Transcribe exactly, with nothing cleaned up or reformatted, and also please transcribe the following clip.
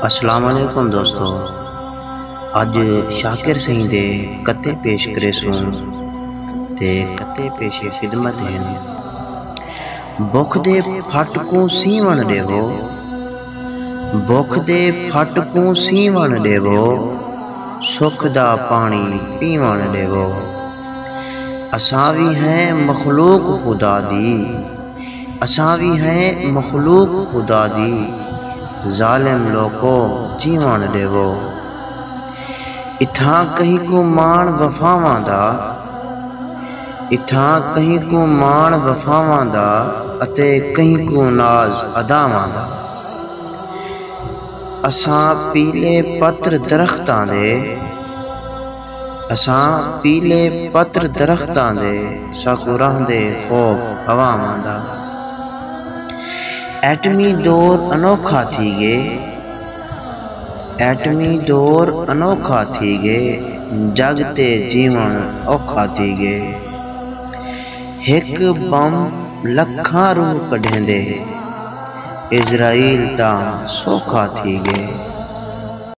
السلام علیکم دوستو، اڄ شاکر سئیں دے قطعے پیش کریسوں تے قطعے پیش خدمت ہن۔ بکھ دے پھٹ کوں سیوݨ ݙیوو، بکھ دے پھٹ کوں سیوݨ ݙیوو، سکھ دا پاݨی پیوݨ ݙیوو۔ اساں وی ہیں مخلوق خدا دی، اساں وی ہیں مخلوق خدا دی، ظالم لوکو جیوݨ ݙیوو۔ اتھاں کہیں کوں ماݨ وفاواں دا، اتھاں کہیں کوں ماݨ وفاواں دا، اتے کہیں کوں ناز اداواں دا۔ اساں پیلے پتر درختاں دے، اساں پیلے پتر درختاں دے، ساکوں رہندے خوف عواماں دا۔ ایٹمی دور انوکھا تھی ڳئے، ایٹمی دور انوکھا تھی ڳئے، جڳ تے جیوݨ اوکھا تھی ڳئے۔ ہک بم لکھاں روح کڈھیندے، عزرائیل تاں سوکھا تھی ڳئے۔